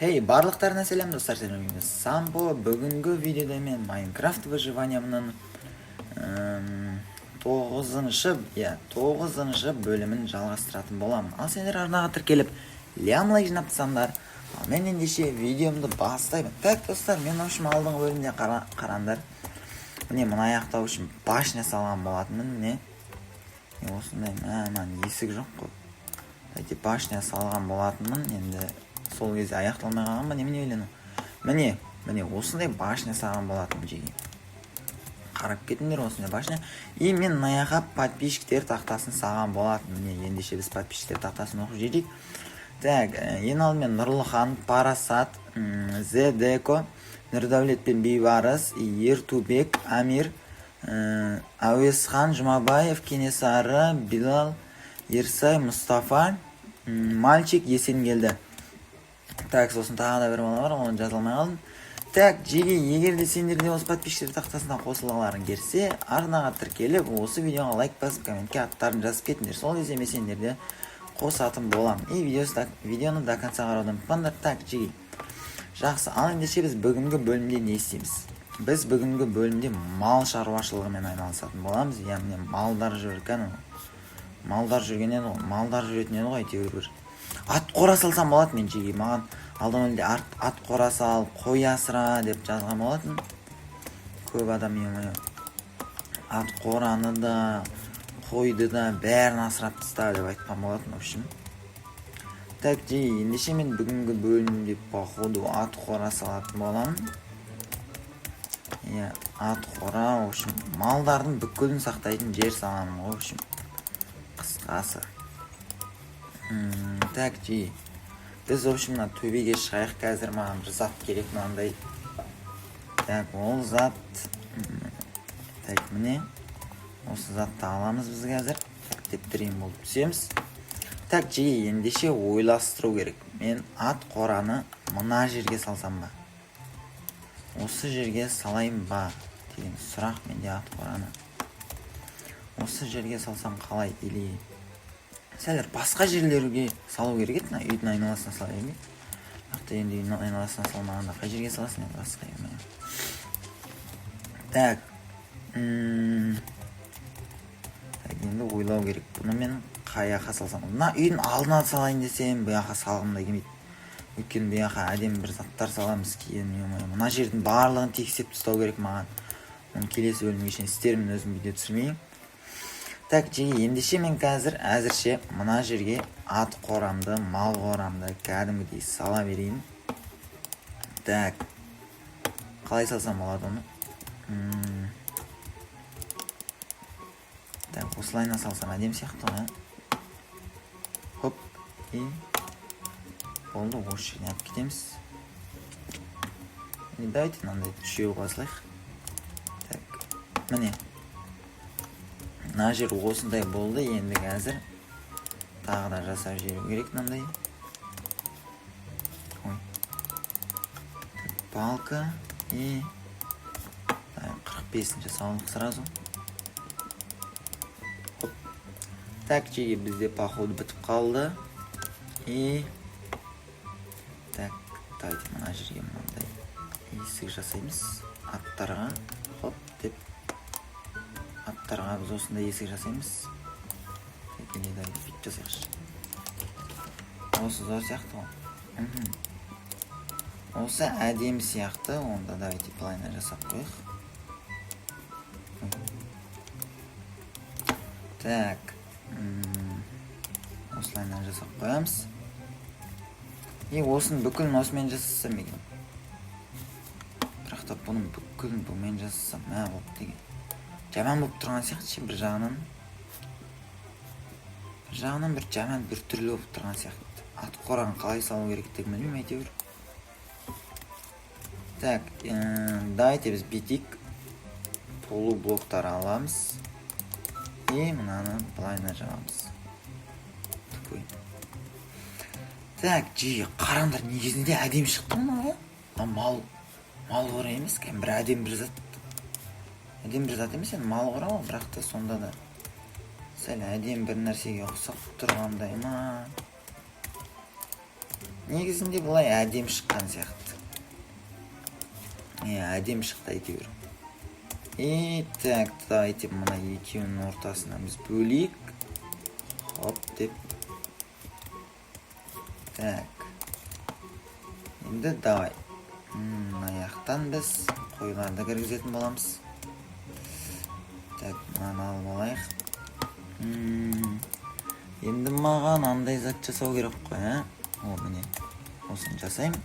Хей, барлықтарына сәлем, достар, сәлем, Самбо. Бүгінгі видеода мен Майнкрафт выживаниямның тоғызыншы, иә, тоғызыншы бөлімін жалғастыратын боламын. Ал сендер арнаға тіркеліп, лям лайк жинап тастаңдар. Ал мен ендеше видеомды бастаймын. Так, достар, мен, в общем, алдыңғы бөлімде қараңдар. Міне, мына жақта, в общем, башня салған болатынмын, міне. Осындай, мә, мынаның есік жоқ қой. Давайте, башня салған болатынмын. Енді сол кезде аяқталмай қалған ба, немене ойлану. Міне, міне, осындай башня салған болатынмын, жеге. Қарап кетіңдер, осындай башня. И мен мына жаққа подписчиктер тақтасын салған болатын. Міне, ендеше біз подписчиктер тақтасын оқып жіберейік. Так, ең алдымен Нұрлыхан, Парасат, Зедеко, Нұрдәулет пен Бейбарыс, Ертубек, Амир, Әуесхан, Жұмабаев, Кенесары, Билал, Ерсай, Мұстафа, Мальчик, Есенгелді. Так, сосын тағы да бір бала бар, оны жаза алмай қалдым. Так, жеге, егер де сендер де осы подписчиктер тақтасына қосылғыларың келсе, арнаға тіркеліп, осы видеоға лайк басып, комментке аттарын жазып кетіңдер. Сол кезде мен сендерді қосатын боламын. И видеоны до конца қарауды ұмытпаңдар. Так, жеге. Жақсы, ал ендеше біз бүгінгі бөлімде не істейміз? Біз бүгінгі бөлімде мал шаруашылығымен айналысатын боламыз. Иә, міне, малдар жүр екен. Малдар жүрген еді ғой, малдар жүретін еді ғой, әйтеуір бір. Ат қора салсам болады мен, жеге. Маған алдыңғы бөлімде ат қора сал, қой асыра деп жазған болатын. Көп адам, е, ат қораны да, қойды да, бәрін асырап таста деп айтқан болатын, в общем. Так, жеге, ендеше мен бүгінгі бөлімде, походу, ат қора салатын боламын. Иә, ат қора, в общем, малдардың бүкілін сақтайтын жер саламын ғой, в общем. Қысқасы. Так, жеге. Біз, в общем, мына төбеге шығайық. Қазір маған бір зат керек мынандай. Так, ол зат, так, міне, осы затты аламыз біз қазір. Так, тептерейін болып түсеміз. Так, жеге, ендеше ойластыру керек. Мен ат қораны мына жерге салсам ба, осы жерге салайын ба деген сұрақ менде. Ат қораны осы жерге салсам қалай? Или сәл басқа жерлерге салу керек еді, мына үйдің айналасына сала бермей. Бірақ та енді үйдің айналасына салмағанда, қай жерге саласың енді басқа, ё-моё? Так, так, енді ойлау керек, бұны мен қай жаққа салсам? Мына үйдің алдына салайын десем, бұл жаққа салғым да келмейді, өйткені бұл жаққа әдемі бір заттар саламыз кейін, ё-моё. Мына жердің барлығын тексеріп тастау керек маған. Оны келесі бөлімге шейін істермін, өзім видео түсірмейін. Так, жеге, ендеше мен қазір әзірше мына жерге ат қорамды, мал қорамды кәдімгідей сала берейін. Так, қалай салсам болады оны? Так, осылайынан салсам әдемі сияқты ғой, ә? Хоп, и болды, осы жерден алып кетеміз. И давайте мынандай үшеу қоя салайық. Так, міне, мына жер осындай болды. Енді қазір тағы да жасап жіберу керек мынандай. Ой, так, палка и 45-ін жасап алдық сразу. Хоп. Так, жеге, бізде, походу, бітіп қалды. И так, давайте мына жерге мынандай есік жасаймыз аттарға. Хоп деп, аттарға біз осындай есік жасаймыз. Так, или давайте бүйтіп жасайықшы, осы зор сияқты ғой. Осы әдемі сияқты. Онда давайте былайына жасап қояйық. Так, осылайынан жасап қоямыз. И осының бүкілін осымен жасасам екен, бірақ та бұның бүкілін бұнымен жасасам, мә, болып деген жаман болып тұрған сияқты ше. Бір жағынан бір жаман, бір түрлі болып тұрған сияқты. Ат қораны қалай салу керектігін білмеймін әйтеуір. Так, давайте біз бүйтейік: полублоктар аламыз и мынаны былайына жабамыз. Тупой. Так, жиі, қараңдар, негізінде әдемі шықты мынау, иә. Мынау мал қора емес, кәдімгі бір әдемі бір зат, әдемі бір зат емес енді, мал қора ғой, бірақ та сонда да сәл әдемі бір нәрсеге ұқсап тұрғандай ма? Негізінде былай әдемі шыққан сияқты. Иә, әдемі шықты әйтеуір. И так, давайте мына екеуінің ортасына біз бөлейік. Хоп деп. Так. Енді давай. Мына жақтан біз қойларды кіргізетін боламыз. Так, мынаны алып алайық. Енді маған андай зат жасау керек қой, ә? О, міне. Осыны жасаймын.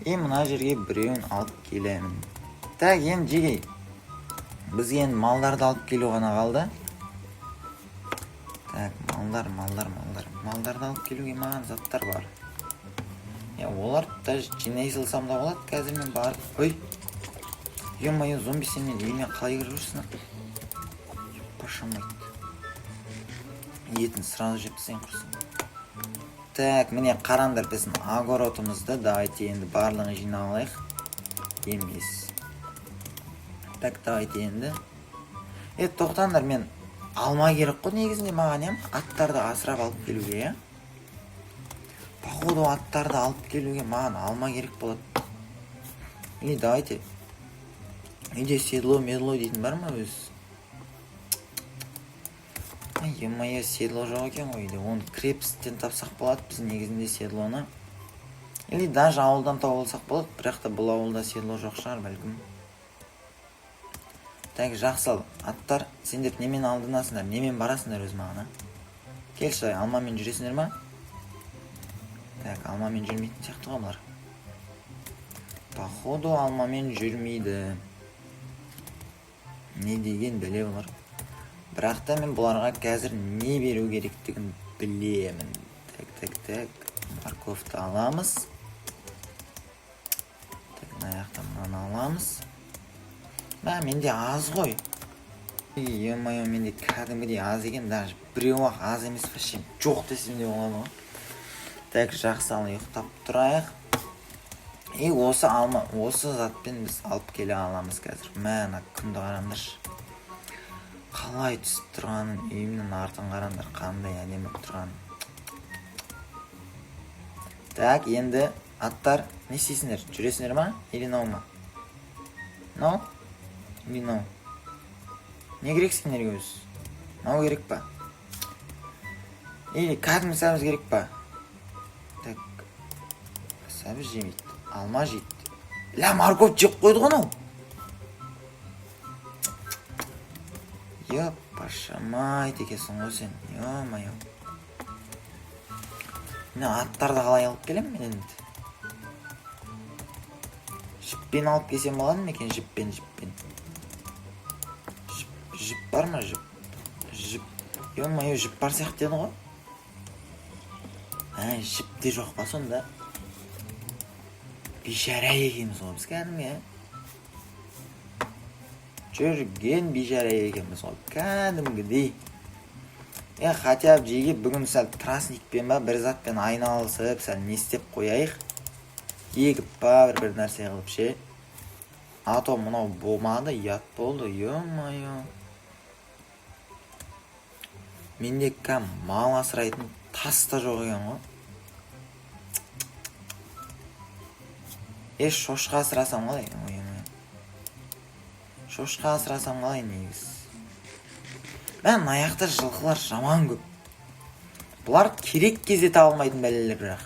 И мына жерге біреуін алып келемін. Так, енді, жеге. Бізге енді малдарды алып келу ғана қалды. Так, малдар, малдар, малдар. Малдарды алып келуге маған заттар бар. Я, оларды даже жинай салсам да болады. Қазір мен барып. Ой! Ё-моё, зомби, сен мен үйіме қалай кіріп жүрсің? Пошамайды. Етін сразу жеп тастайын, құрсын. Так, міне, қараңдар біздің огородымызды. Давайте енді барлығын жинап алайық. Емес. Так, давайте енді. Е, тоқтаңдар, мен алма керек қой негізінде маған, иә? Аттарды асырап алып келуге, иә? Походу, аттарды алып келуге маған алма керек болады. Или давайте. Үйде седло, медло дейтін бар ма өзі? Ай, ё-моё, седло жоқ екен ғой үйде. Оны крепостьтен тапсақ болады біз негізінде седлоны. Или даже ауылдан тауып алсақ болады, бірақ та бұл ауылда седло жоқ шығар, бәлкім. Так, жақсы, ал. Аттар, сендер немен алдынасыңдар, немен барасыңдар өз маған, а? Келші, алмамен жүресіңдер ма? Так, алмамен жүрмейтін сияқты ғой бұлар. Походу, алмамен жүрмейді. Не деген бәле бұлар? Бірақ та мен бұларға қазір не беру керектігін білемін. Так, так, так. Морковьті аламыз. Так, мына жақтан мынаны аламыз. Мә, менде аз ғой. Ё-моё, менде кәдімгідей аз екен, даже біреу ақ аз емес, вообще жоқ десем де болады ғой. Так, жақсы, ал ұйықтап тұрайық. И осы алма, осы затпен біз алып келе аламыз қазір. Мә, ана күнді қараңдаршы. Қалай түсіп тұрғанын, үйімнің артын қараңдар, қандай әдемі болып тұрғанын. Так, енді аттар, не істейсіңдер? Жүресіңдер ма? Или мынау ма? Мынау? Или мынау? Не керек сендерге өзі? Мынау керек па? Или кәдімгі сәбіз керек па? Так, сәбіз жемейді. Алма жейді. Ля, морковь жеп қойды ғой анау. Ёпашамайт екенсің ғой сен. Ё-моё. Мен аттарды қалай алып келемін мен енді? Жіппен алып келсем болады ма екен? Жіппен, жіппен. Жіп, жіп бар ма, жіп? Жіп. Ё-моё, жіп бар сияқты еді ғой. Ә, жіп те жоқ па сонда? Бейшара екенбіз ғой біз кәдімгі, ә? Жүрген бейшара екенбіз ғой кәдімгідей. Е, хотя бы, жеге, бүгін сәл тростникпен ба, бір затпен айналысып, сәл не істеп қояйық. Егіп па, бір нәрсе қылып ше. А то мынау болмады, ұят болды, ё-моё. Менде кәм мал асырайтын тас та жоқ екен ғой. Е, шошқа асырасам қалай? Ой, ой. Шошқа асырасам қалай негізі? Мә, мына жақта жылқылар жаман көп. Бұлар керек кезде табылмайтын бәлелер бірақ.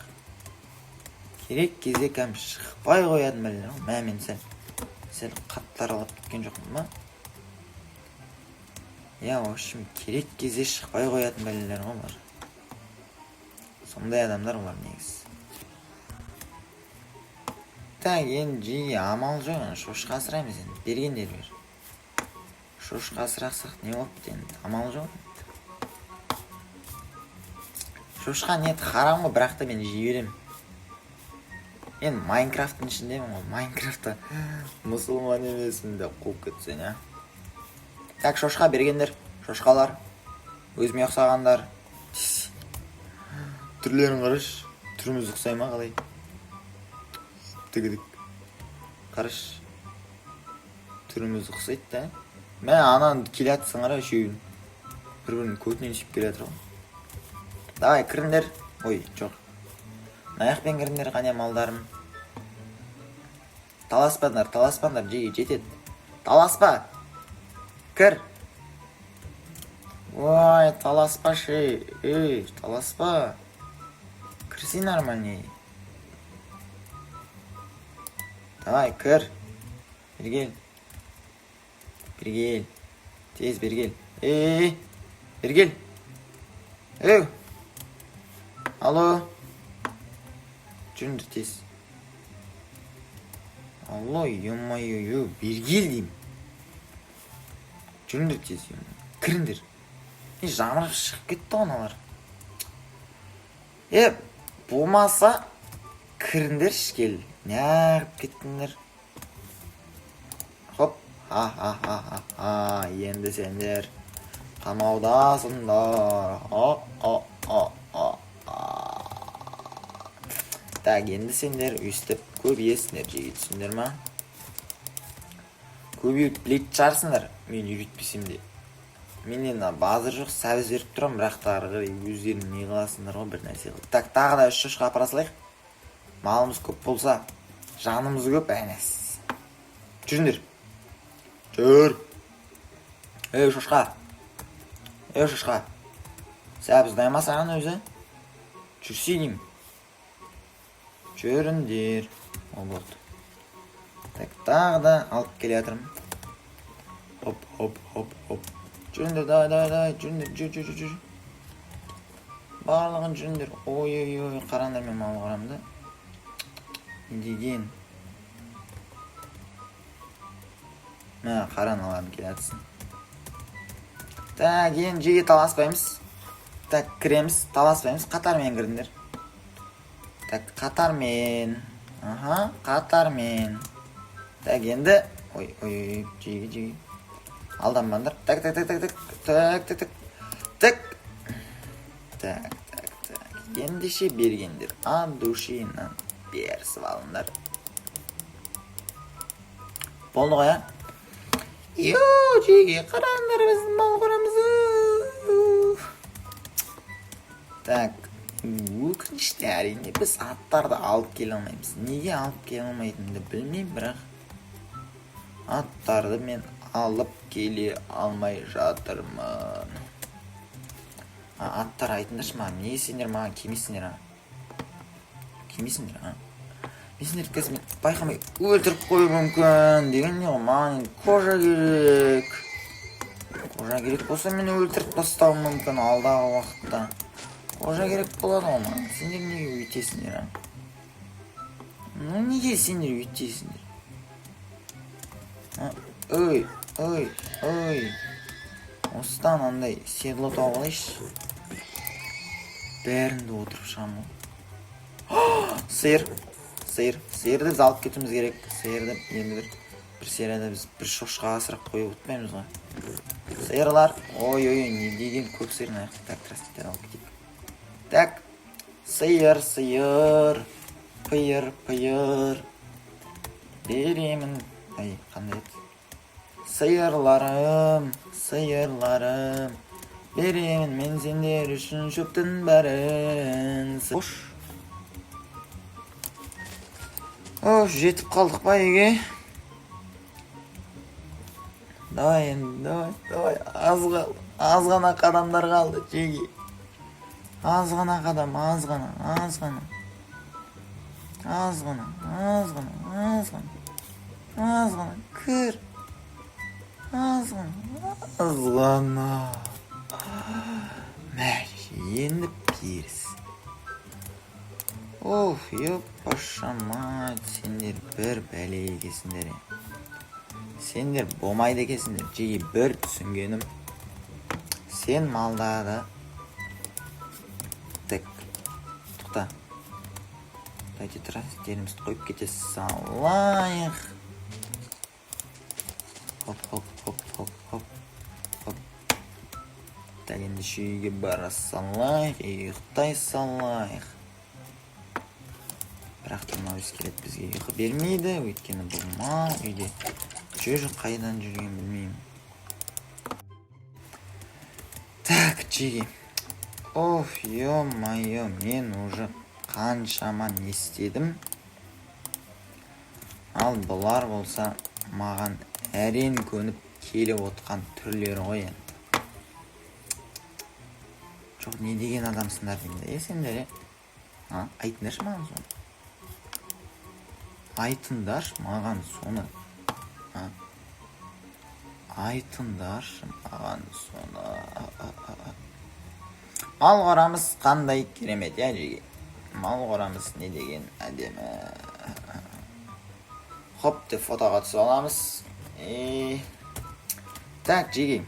Керек кезде кәм шықпай қоятын бәлелер ғой. Мә, мен сәл қатты аралап кеткен жоқпын ба? Иә, в общем, керек кезде шықпай қоятын бәлелер ғой бұлар. Сондай адамдар бұлар негізі. Так, енді, жиги, амал жоқ, енді шошқа асыраймыз енді. Бергендер бер. Шошқа асырасақ не болыпты енді, амал жоқ. Шошқа нет, харам ғой, бірақ та мен жей беремін. Мен Майнкрафттың ішіндемін ғой, Майнкрафтта мұсылман емеспін деп қуып кетсең, ә. Так, шошқа бергендер, шошқалар, өзіме ұқсағандар. Түрлерін қарашы, түріміз ұқсай ма қалай? Тігідік. Қарашы. Түріміз ұқсайды да. Мә, ананы келе жатсың, қара, үшеуін. Бір бірінің көтінен сүйіп келе жатыр ғой. Давай, кіріңдер. Ой, жоқ. Мына жақпен кіріңдер, қане, малдарым. Таласпаңдар, таласпаңдар, жеге жетеді. Таласпа. Кір. Ой, таласпашы. Ей, таласпа. Кірсей нормальный. Давай, кір. Бері кел. Бері кел. Тез бері кел. Ей, бері кел. Ей. Алло. Жүріңдер тез. Алло, ё-моё, бері кел деймін. Жүріңдер тез, ё. Кіріңдер. Не, жамырап шығып кетті ғой аналар. Е, болмаса кіріңдерші, кел. Неғып кеттіңдер? Хоп, ха ха ха ха ха, енді сендер қамаудасыңдар. О, о, о, о, о. Так, енді сендер өйстіп көбейесіңдер, жеге, түсіндер ма? Көбейіп білетін шығарсыңдар, мен үйретпесем де. Мен енді базар жоқ, сәбіз беріп тұрамын, бірақ та ары қарай өздерің не қыласыңдар ғой, бір нәрсе қылып. Так, тағы да үш шошқа апара салайық. Малымыз көп болса, жанымыз көп, әнес. Жүріңдер. Жүр. Ей, шошқа. Ей, шошқа. Сәбіз ұнай ма саған өзі? Жүрсей деймін. Жүріңдер. О, болды. Так, тағы да алып келе жатырмын. Хоп, хоп, хоп, хоп. Жүріңдер, давай, давай, давай, жүріңдер, жүр, жүр, жүр, жүр. Барлығын жүріңдер. Ой, ой, ой, қараңдар, мен мал қарамды. Не деген? Мә, қара, аналардың келе жатсын. Так, енді жеге таласпаймыз. Так, кіреміз, таласпаймыз, қатармен кіріңдер. Так, қатармен. Аха, қатармен. Так, енді, ой, ой, ой, жеге, жеге. Алданбаңдар. Так, так, так, так, так, так, так, так, так. Так, так, так. Ендеше бергендер. От душинан берісіп алыңдар. Болды ғой, а? Йо, жеге, қараңдар біздің мал қорамызды. Так, өкінішті, әрине, біз аттарды алып келе алмаймыз. Неге алып келе алмайтынымды білмеймін, бірақ аттарды мен алып келе алмай жатырмын. А, аттар, айтыңдаршы маған, неге сендер маған келмейсіңдер, а? Келмейсіңдер, а? Мен сендерді қазір мен байқамай өлтіріп қоюым мүмкін деген не ғой? Маған енді кожа керек. Кожа керек болса, мені өлтіріп тастауым мүмкін алдағы уақытта. Кожа керек болады ғой маған. Сендер неге өйтесіңдер, а? Ну неге сендер өйтесіңдер? А, ой, ой, ой. Осыдан андай седло тауып алайыншы. Бәрінде отырып шығамын ғой. Сиыр, сиыр, сиырды біз алып кетуіміз керек. Сиырды енді бір серияда біз бір шошқа асырап қойып ұтпаймыз ғой. Сиырлар, ой, ой, не деген көп сиыр мына жақта. Так, тростниктер алып кетейік. Так, сиыр, сиыр, пиыр, пиыр. Беремін. Ай, қандай еді? Сиырларым, сиырларым. Беремін мен сендер үшін шөптің бәрін. Хош. Оф, жетіп қалдық па үйге? Давай енді, давай, давай. Аз қалды. Аз ғана қадамдар қалды, жеге. Аз ғана қадам, аз ғана, аз ғана. Аз ғана, аз ғана, аз ғана. Аз ғана, кір. Аз ғана, аз ғана. Мә, енді періс. Оф, ёпаша мать, сендер бір бәле екенсіңдер. Е. Сендер болмайды екенсіңдер. Жеге, бір түсінгенім. Сен малдарды. Так, тоқта. Давайте тракторымызды қойып кете салайық. Хоп, хоп, хоп, хоп, хоп, хоп. Так, ендеше үйге бара салайық, ұйықтай салайық. Бірақ та мынау скелет бізге ұйқы бермейді, өйткені бұл мал үйде жүр, қайдан жүргенін білмеймін. Так, жеге. Оф, ё-моё, мен уже Қаншама не істедім, ал бұлар болса, маған әрең көніп келіп отқан түрлері ғой енді. Жоқ, не деген адамсыңдар деймін да, е, сендер, е, а, айтыңдаршы маған соны, айтыңдаршы маған соны, а, айтыңдаршы маған соны. Мал қорамыз қандай керемет, иә, жеге? Мал қорамыз не деген әдемі. Хоп деп фотоға түсіп аламыз. И так, жеге,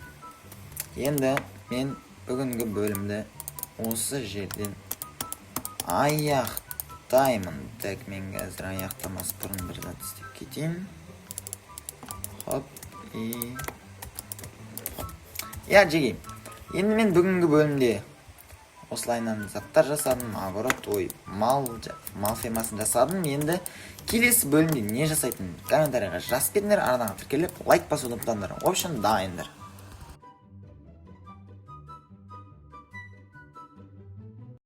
енді мен бүгінгі бөлімді осы жерден аяқтаймын. Так, мен қазір аяқтамас бұрын бір зат істеп кетейін. Хоп и хоп. Иә, жеге, енді мен бүгінгі бөлімде осылайынан заттар жасадым, огород, ой, мал фермасын жасадым. Енді келесі бөлімде не жасайтынын комментарийға жазып кетіңдер, арнаға тіркеліп, лайк басуды ұмытпаңдар. В общем, дайындар.